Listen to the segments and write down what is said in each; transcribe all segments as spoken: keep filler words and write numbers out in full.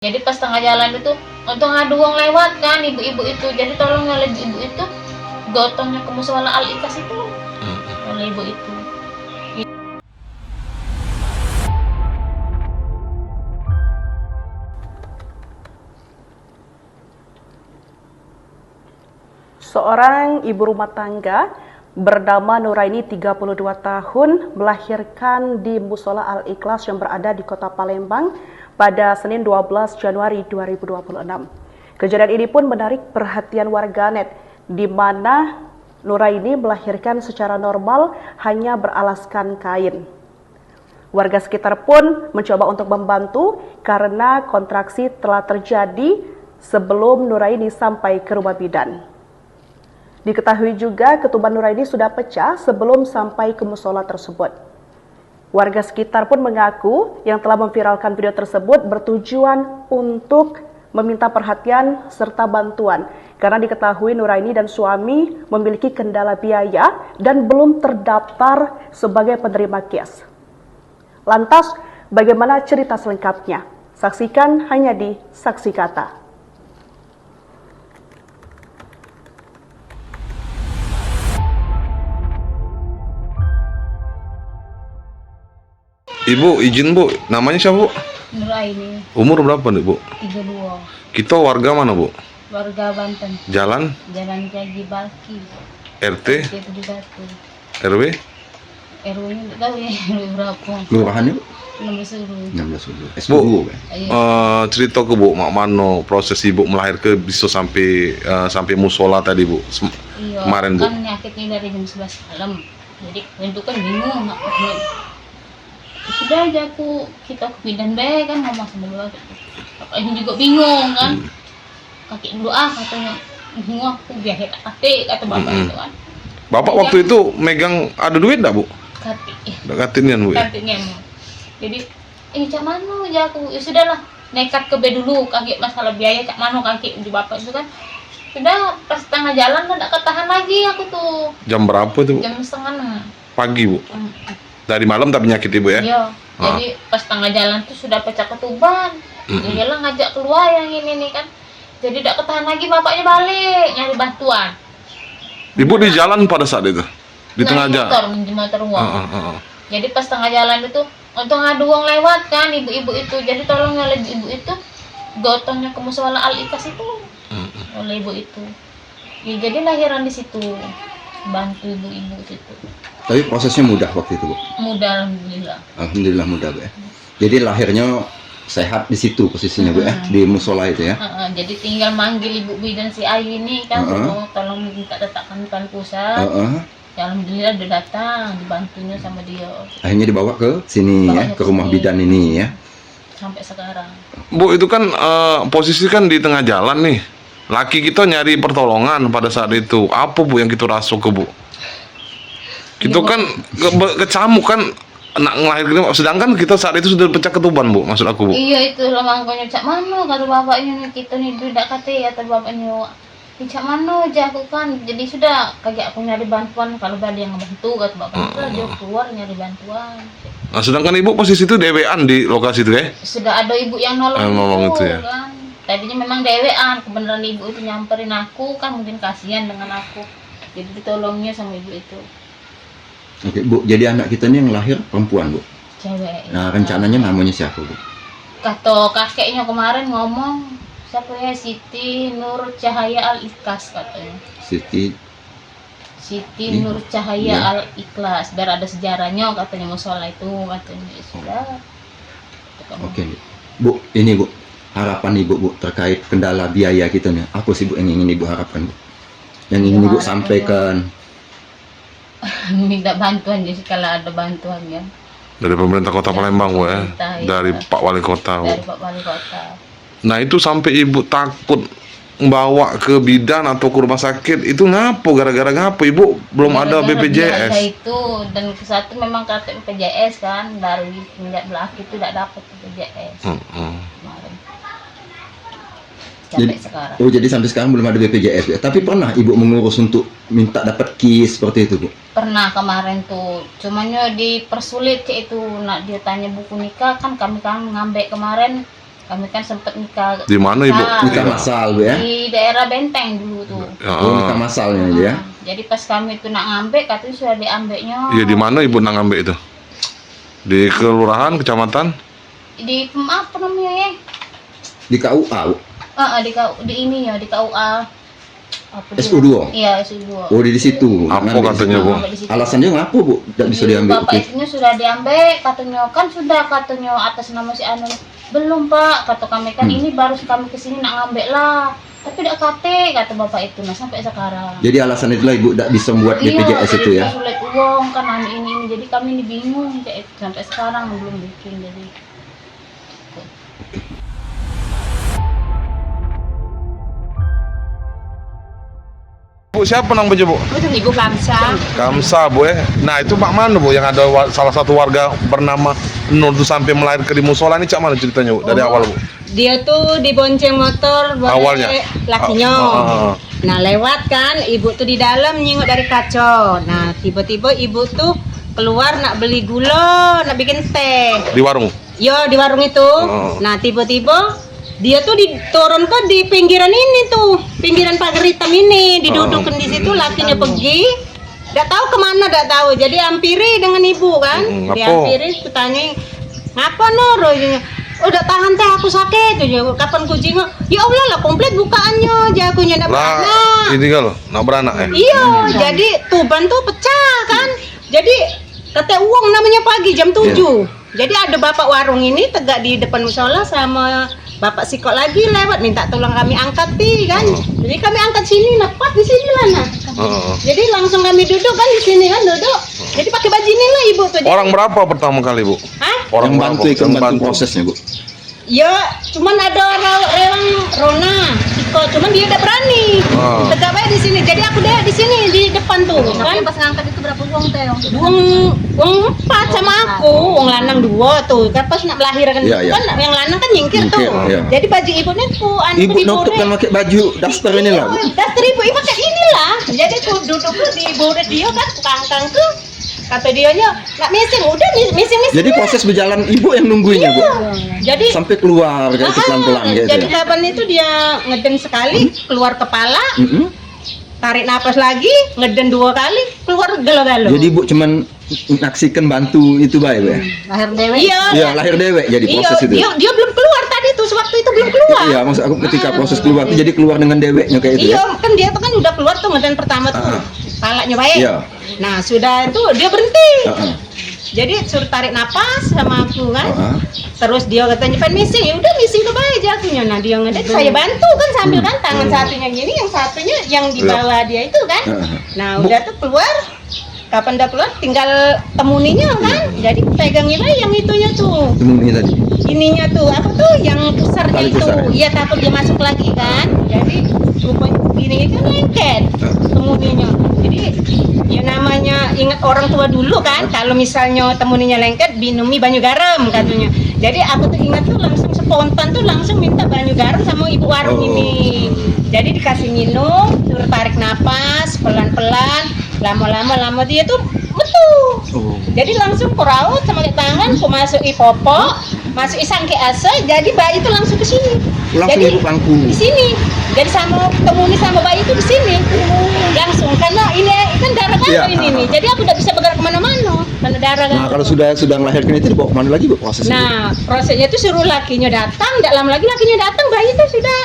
Jadi pas tengah jalan itu, untung ada wong lewat kan, ibu-ibu itu. Jadi tolong oleh ibu itu, gotongnya ke musola Al Ikhlas itu, hmm, oleh ibu itu. Seorang ibu rumah tangga bernama Nuraini, tiga puluh dua tahun, melahirkan di Musola Al-Ikhlas yang berada di Kota Palembang pada Senin dua belas Januari dua ribu dua puluh enam. Kejadian ini pun menarik perhatian warganet, di mana Nuraini melahirkan secara normal hanya beralaskan kain. Warga sekitar pun mencoba untuk membantu karena kontraksi telah terjadi sebelum Nuraini sampai ke rumah bidan. Diketahui juga ketuban Nuraini sudah pecah sebelum sampai ke musola tersebut. Warga sekitar pun mengaku yang telah memviralkan video tersebut bertujuan untuk meminta perhatian serta bantuan karena diketahui Nuraini dan suami memiliki kendala biaya dan belum terdaftar sebagai penerima kis. Lantas, bagaimana cerita selengkapnya? Saksikan hanya di Saksi Kata. Ibu, izin, Bu, namanya siapa, Bu? Nuraini. Umur berapa nih, Bu? Tiga dua. Kita warga mana, Bu? Warga Banten. Jalan? Jalan Kiai Balki. R T? R T tujuh satu. R W? R W-nya ndak tahu ya, R W berapa. Kelurahannya, Bu? Enam belas Ulu. Enam belas Ulu. Bu, S dua kan? Iya. Eh, cerita ke, Bu, mak mano proses Ibu melahirke bisa sampai, eh, sampai musola tadi, Bu? Sem-, iya, kemarin, Bu. Kan nyakitnya dari jam sebelas malam. Jadi, itu kan bingung, nak, nak. Sudah aja aku, kita ke bidan be kan, ngomong sama dua. Bapaknya juga bingung kan. Hmm. Kaki dulu ah, katanya. Bingung aku, biar tak kate, kata bapak, hmm, itu kan. Bapak waktu itu megang ada duit dak, Bu? Kate. Dak kate nian, Bu, ya? Kate nian. Jadi, eh, cak mano aja aku, ya sudahlah, nekat ke be dulu, kaki masalah biaya, cak mano kaki di bapak itu kan. Sudah, pas tengah jalan, dah tak ketahan lagi aku tuh. Jam berapa tuh, Bu? Jam setengah enam. Pagi, Bu? Hmm. Dari malam tapi nyakit Ibu, ya? Iya. Ah. Jadi pas tengah jalan tuh sudah pecah ketuban. Mm-mm. Dia lah ngajak keluar yang ini nih kan. Jadi dak ketahan lagi bapaknya balik nyari bantuan. Ibu di jalan pada saat itu? Di tengah jalan? Naik motor, minjem motor wong. Heeh, heeh. Jadi pas tengah jalan itu, untung ada wong lewat kan, ibu-ibu itu. Jadi tolong oleh ibu itu, gotongnya ke musola Al Ikhlas itu. Mm-mm. Oleh ibu itu. Ya, jadi lahiran di situ, bantu ibu-ibu situ. Tapi prosesnya mudah waktu itu, Bu? Mudah, alhamdulillah. Alhamdulillah mudah, Bu, ya. Jadi lahirnya sehat di situ posisinya, Bu, ya, hmm, di musola itu, ya. Heeh, jadi tinggal manggil ibu bidan si Ayu ini kan, heeh, tolong, tolong minta letakkan Tuan Pusat. Heeh. Ya, alhamdulillah udah datang, dibantunya sama dia. Akhirnya dibawa ke sini, ya, ke rumah bidan ini, ya. Sampai sekarang. Bu, itu kan, eh, posisi kan di tengah jalan nih. Laki kita nyari pertolongan pada saat itu. Apa, Bu, yang kita rasakan, Bu? Kita kan ke-, be-, kecamuk kan nak ngelahirkan, sedangkan kita saat itu sudah pecah ketuban, Bu, maksud aku, Bu. Iya, itu lah makanya cak mano kata bapaknya nih, kita nih duit dak kate, kata bapaknya. Cak mano aja aku kan, jadi sudah kagek aku nyari bantuan, kalau dak ada yang ngebantu, kata bapak, sudah dia keluar nyari bantuan. Nah, sedangkan ibu posisi itu dewean di lokasi itu, ya? Sudah ada ibu yang nolong, eh, nolong itu, itu, ya, kan. Tadinya memang dewean, kebenaran ibu itu nyamperin aku, kan mungkin kasihan dengan aku. Jadi ditolongnya sama ibu itu. Oke, Bu, jadi anak kita ni yang lahir perempuan, Bu? Cewek. Nah, rencananya namanya siapa, Bu? Kata kakeknya kemarin ngomong, siapa ya, Siti Nur Cahaya Al Ikhlas katanya. Siti. Siti Nur Cahaya Al Ikhlas, biar ada sejarahnya katanya musola itu, katanya. Ya sudah. Oke, Bu. Bu, ini, Bu, harapan Ibu, Bu, terkait kendala biaya kita ni. Apa sih, Bu, yang ingin Ibu harapkan, Bu? Yang ingin Ibu sampaikan? Minta bantuan je, kalau ada bantuan ya. Dari pemerintah Kota Palembang, Bu, ya? Pemerintah, iya. Dari Pak Wali Kota, Bu. Dari Pak Wali Kota. Nah, itu sampai Ibu takut bawa ke bidan atau ke rumah sakit, itu ngapo? Gara-gara ngapo Ibu belum ada B P J S? Gara-gara biaya itu, dan ke satu memang kate B P J S kan, dari semenjak belahir itu dak dapat B P J S. Hmm, hmm. Kemarin. Sampai sekarang. Oh, jadi sampai sekarang belum ada B P J S, ya? Tapi pernah Ibu mengurus untuk minta dapat kis seperti itu, Bu? Pernah kemarin tuh, cumannya dipersulit cek itu, nak dia tanya buku nikah, kan kami kan ngambek kemarin, Kami kan sempet nikah. Di mano, Ibu? Nikah masal, Bu, ya? Di daerah Benteng dulu tuh. Ya. Oh, nikah masalnya, Bu, ya? Ah, jadi pas kami tuh nak ngambek, katanya sudah diambeknya. Iya, di mano Ibu nak ngambek itu? Di kelurahan, kecamatan? Di, apa namanya, ya? Di K U A, Bu? Heeh, di K U, di ini ya, di K U A. Apa dia? S U dua? Iya, S U dua. Oh, di, di situ. Apa katanya, Bu? Alasannya ngapa, Bu? Dak bisa diambil bapak itu? Istrinya sudah diambil, katanya, kan sudah, katanya, atas nama si anu. Belum, Pak, kata kami kan, ini baru kami ke sini nak ngambek lah. Tapi dak kate, kata bapak itu, nah, sampai sekarang. Jadi alasan itulah Ibu dak bisa membuat B P J S itu, ya? Iya, sulit uang kan, anu ini, ini. Jadi kami ini bingung, cak itu. Sampai sekarang belum bikin, jadi. Bu, siapa namanya, Bu? Ibu Kamsa. Kamsa, Bu, eh. Nah, itu mak mano, Bu, yang ada wa-, salah satu warga bernama Nur tu sampai melahirkan di musola ni, cak mano ceritanya, Bu? Dari awal, Bu? Dia tu dibonceng motor oleh lakinyo. Awalnya? Ah, ah, ah. Nah, lewat kan, ibu tu di dalam nyingok dari kaca. Nah, tiba-tiba ibu tu keluar nak beli gula, nak bikin teh. Di warung? Yo, di warung itu. Oh. Nah, tiba-tiba dia tu diturun ke di pinggiran ini tu, pinggiran pagar hitam ini, didudukin di situ, lakinya pergi. Dak tahu kemana, dak tahu. Jadi hampiri dengan ibu kan. Mm-mm, ngapo? Dihampiri, kutanya, "Ngapa, Nur?" Oh, dak tahan teh, aku sakit. Kapan kujingok? Ya Allah lah, komplit bukaannya, jagonya dak beranak. Ini kalau nak beranak, eh? Iyo, jadi tuban tu pecah kan. Jadi kate uang namanya pagi jam tujuh. Jadi ada bapak warung ini tegak di depan musola sama bapak sikok lagi lewat minta tolong kami angkat ti kan. Oh. Jadi kami angkat sini, nah, pas di sini lah, nah. Oh. Jadi langsung kami duduk kan di sini kan, duduk. Jadi pakai baju inilah ibu tu. Orang berapa pertama kali, Bu? Hah? Orang berapa? Yang bantu, ikut bantu prosesnya, Bu? Ya, cuman ada ra-, rewang Rona, sikok, cuman dia dak berani. Ah. Tegak bae di sini. Jadi aku dewek di sini, di depan tu, kan. Pas ngangkat itu berapa uang teh? Uang, uang empat sama aku, uang lanang dua tu. Kan pas nak melahirkan itu kan, yang lanang kan nyingkir tu. Nyingkir, ya. Jadi baju ibu ni ku, anu, ibu nutup kan pakai baju daster inilah, Bu? Daster ibu, ibu pakai inilah. Jadi ku duduk tu di bawah dia kan, ku kangkang tu. Kata dia nya, "Nak mising, udah mi-, mising, mising." Jadi proses berjalan ibu yang nungguinnya, Bu? Iya. Jadi sampai keluar kayak itu, pelan-pelan kayak itu. Jadi ya? Kapan itu dia ngeden sekali, keluar kepala, tarik napas lagi, ngeden dua kali, keluar galo-galo. Jadi ibu cuman menyaksikan bantu itu bae, Bu, ya? Lahir dewek. Iya. Iya, lahir dewek jadi proses itu. Iya, dia, dia belum keluar tadi tuh, sewaktu itu belum keluar. Iya, maksud aku ketika proses keluar itu jadi keluar dengan deweknya kayak itu, ya? Iya, kan dia tuh kan udah keluar tuh ngeden pertama tuh. Kepalanya baik. Iya. Nah, sudah itu dia berhenti. Heeh. Jadi suruh tarik napas sama aku kan. Heeh. Terus dia katanya, "Pen mising." Ya udah, mising ke bae jagonya. Nah, dia ngedek, saya bantu kan sambil kan tangan satunya gini, yang satunya yang di bawah dia itu kan. Heeh. Nah, udah tuh keluar. Kapan udah keluar, tinggal temuninya kan. Iya. Jadi pegangi bae yang itunya tuh. Temuninya tadi. Ininya tuh, apa tuh, yang pusarnya itu. Tali pusar, ya? Iya, takut dia masuk lagi kan. Jadi rupanya gini itu lengket temuninya. Jadi ya namanya ingat orang tua dulu kan, kalau misalnya temuninya lengket, minumi banyu garam katanya. Jadi aku tuh ingat tuh langsung spontan tuh langsung minta banyu garam sama ibu warung ini. Jadi dikasih minum, suruh tarik napas pelan-pelan, lama-lama lama dia tuh metu. Jadi langsung ku raut sama tangan, ku masuk i popok, masuk i sangke ase, jadi bayi itu langsung ke sini. Langsung jadi ibu pangku. Di sini. Jadi sama temuni sama bayi itu di sini. Langsung, karena ini kan darah kan ini nih. Jadi aku tidak bisa bergerak kemana-mana karena darah kan. Nah, kalau sudah sudah melahirkan itu dibawa kemana lagi, Bu, prosesnya? Nah, prosesnya itu suruh lakinya datang, tidak lama lagi lakinya datang, bayi itu sudah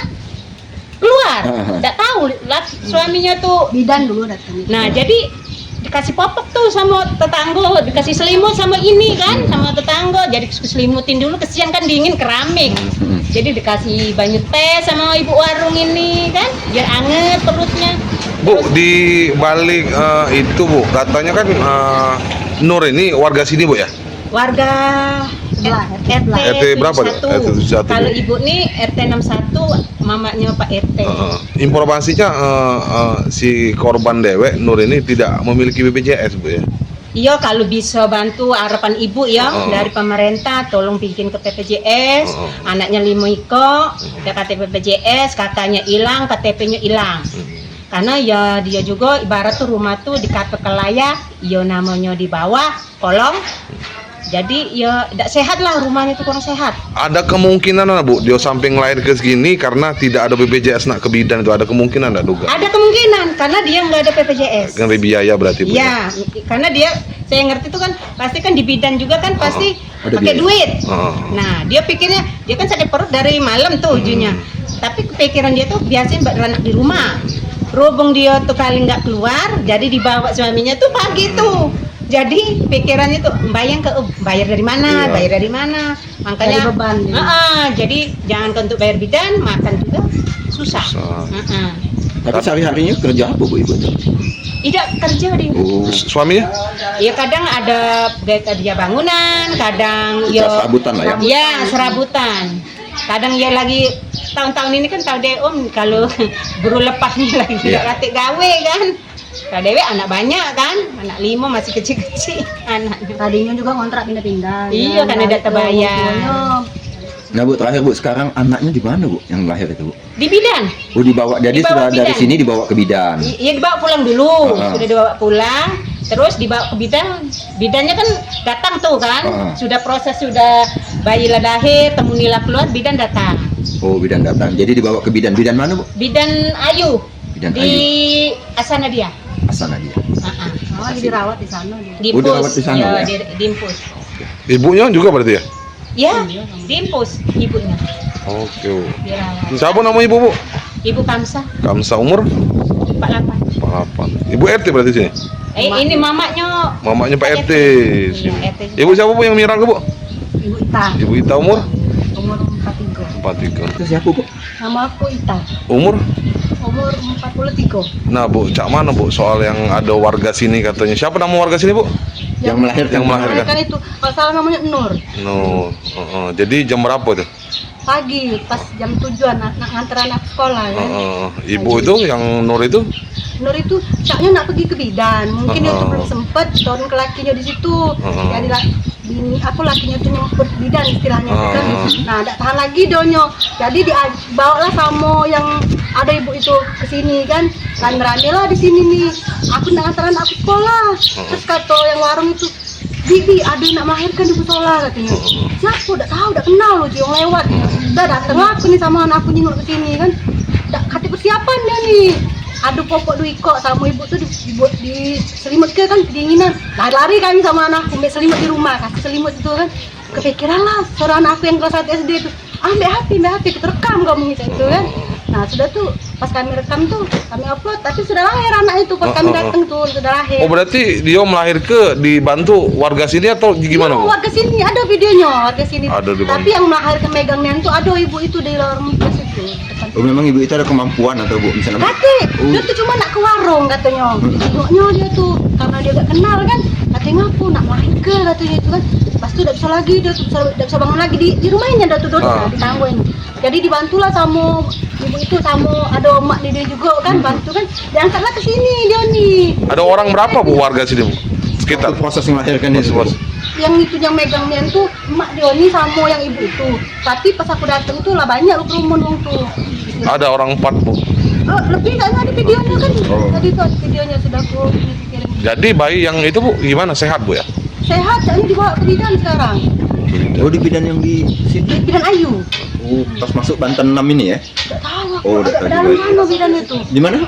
keluar. Tidak tahu laki, suaminya tuh bidan dulu datang. Nah, jadi dikasih popok tuh sama tetangga, dikasih selimut sama ini kan, sama tetangga. Jadi diselimutin dulu, kesian kan dingin keramik. Jadi dikasih banyu teh sama ibu warung ini kan, biar anget perutnya. Bu, di balik eh, itu, Bu, katanya kan eh, Nur ini warga sini, Bu, ya? Warga sebelah, R T berapa tuh? R T tujuh satu. Kalau ibu nih R T enam satu, mamaknya Pak R T. Heeh. Informasinya eh, eh, si korban dewek Nur ini tidak memiliki B P J S, Bu, ya? Iya, kalau bisa bantu harapan ibu ya dari pemerintah, tolong bikin ke P P J S, anaknya lima iko, dia K T P P J S, kakaknya hilang, K T P-nya hilang. Karena ya dia juga ibarat tuh rumah tuh di kata kelaya, ya namanya di bawah kolong, Jadi, ya, dak sehat lah, rumahnya tu kurang sehat. Ada kemungkinan dak, Bu, dia sampai ngelahirke segini karena tidak ada B P J S nak ke bidan itu? Ada kemungkinan dak, duga? Ada kemungkinan, karena dia nggak ada B P J S. Kan dari biaya berarti, Bu, ya? Iya, karena dia, saya ngerti tuh kan, pasti kan di bidan juga kan, pasti pakai duit. Heeh. Nah, dia pikirnya, dia kan sakit perut dari malam tuh ujungnya. Hmm. Tapi kepikiran dia tuh biasain buat anak di rumah. Berhubung dia tuh kali nggak keluar, jadi dibawa suaminya tuh pagi tuh. Jadi pikirannya tuh bayang ke, "Oh, bayar dari mana? Iya. Bayar dari mana?" Makanya, jadi beban, ya. Heeh, jadi jangan untuk bayar bidan, makan juga susah. Susah. Heeh. Tapi sehari-harinya kerja apa, Bu, Ibu tuh? Tidak kerja dia. Oh. Suaminya? Ya kadang ada dia bangunan, kadang ya serabutan lah ya? Ya, serabutan. Kadang ya lagi tahun-tahun ini kan tahu deh, Om, kalau buru lepas ni lagi dak katik gawe kan. Lah dewek anak banyak kan, anak lima masih kecil-kecil anaknya. Tadinya juga kontrak pindah-pindah. Iya, kan dak terbayar. Nah, Bu, terakhir, Bu, sekarang anaknya di mana, Bu, yang lahir itu, Bu? Di bidan. Oh, dibawa. Jadi sudah dari sini dibawa ke bidan. Iya, dibawa pulang dulu. Heeh. Sudah dibawa pulang, terus dibawa ke bidan. Bidannya kan datang tuh kan. Heeh. Sudah proses, sudah bayi lah lahir, temuni lah keluar, bidan datang. Oh, bidan datang. Jadi dibawa ke bidan. Bidan mana, Bu? Bidan Ayu. Bidan Ayu. Di Asana dia. Asana dia. Heeh. Oh, dirawat di sana dia. Oh, dirawat di sana ya? Di, di Impus. Oke. Ibunya juga berarti ya? Ya, di Impus ibunya. Oke, Bu. Dirawat. Siapa nama ibu, Bu? Ibu Kamsa. Kamsa umur? Empat lapan. Empat lapan. Ibu R T berarti sini? Eh, ini mamaknya. Mamaknya Pak R T sini. Iya, R T. Ibu siapa, Bu, yang merah ke, Bu? Ibu Ita. Ibu Ita umur? Umur empat tiga. Empat tiga. Itu siapa, Bu? Nama aku Ita. Umur? Umur empat puluh tiga. Nah, Bu, cak mana, Bu, soal yang ada warga sini katanya? Siapa nama warga sini, Bu? Yang melahirkan. Yang melahirkan. Melahirkan itu, kalau salah namanya Nur. Nur. Heeh. Jadi jam berapa tuh? Pagi, pas jam tujuh anak, nak nganter anak sekolah, kan. Heeh. Ibu itu, yang Nur itu? Nur itu, caknya nak pergi ke bidan. Mungkin dia tuh belum sempet, turun ke lakinya di situ. Heeh. Jadi, la-, bini, apa, lakinya tuh nyemput bidan istilahnya, kan. Heeh. Nah, dak tahan lagi donyo. Jadi, dia bawalah samo yang ada ibu itu ke sini, kan. Rame-rame lah di sini, nih. Aku nak nganter anak aku sekolah. Heeh. Terus kata yang warung itu, "Bi, Bi, ada nak melahirkan di musola," katanya. Siapa? Dak tahu, dak kenal loh, yang lewat. Dah datang lah aku nih sama anak aku nyengok ke sini kan. Dak kate persiapan dia nih. Ada popok dua ikok sama ibu tuh di, dibuat di selimut ke kan kedinginan. Lari-lari kami sama anak aku, ambil selimut di rumah, kasih selimut itu kan. Kepikiran lah suara anak aku yang kelas satu S D itu. "Ambek H P, ambek H P, kita rekam kamu," cak itu kan. Nah, sudah tuh pas kami rekam tuh, kami upload, tapi sudah lahir anak itu pas kami datang tuh, sudah lahir. Oh, berarti dia melahir ke dibantu warga sini atau gimana, Bu? Warga sini, ada videonya, warga sini. Ada dibantu. Tapi yang melahirkan megang nian tuh ada ibu itu di lorong pas itu, depan. Oh, memang ibu itu ada kemampuan atau, Bu, misalnya? Kate, dia tuh cuma nak ke warung katanya. Tengoknya dia tuh, karena dia gak kenal kan, katanya, "Ngapo nak melahir ke?" katanya itu kan. Pas tu dak bisa lagi dia tuh, dak bisa bangun lagi di, di rumahnya dah tuh, dah, di tangga ini. Jadi dibantulah sama ibu itu, sama ada emak dia juga kan, bantu kan. Diangkatlah ke sini dia ni. Ada orang berapa, Bu, warga sini, Bu? Sekitar. Waktu proses melahirkan itu, Bu. Proses. Yang itu yang megang nian tuh emak dia ni sama yang ibu itu. Tapi pas aku datang tuh lah banyak bekerumun wong tuh. Ada orang empat, Bu. Oh, lebih kayaknya ada videonya kan. Oh. Tadi tuh ada videonya sudah aku kirim. Jadi bayi yang itu, Bu, gimana? Sehat, Bu, ya? Sehat, kayaknya dibawa ke bidan sekarang. Oh, di bidan yang di situ? Di bidan Ayu. Oh, pas masuk Banten enam ini ya? Dak tahu aku. Oh, dak tahu juga. Dalam mana bidan itu? Di mana?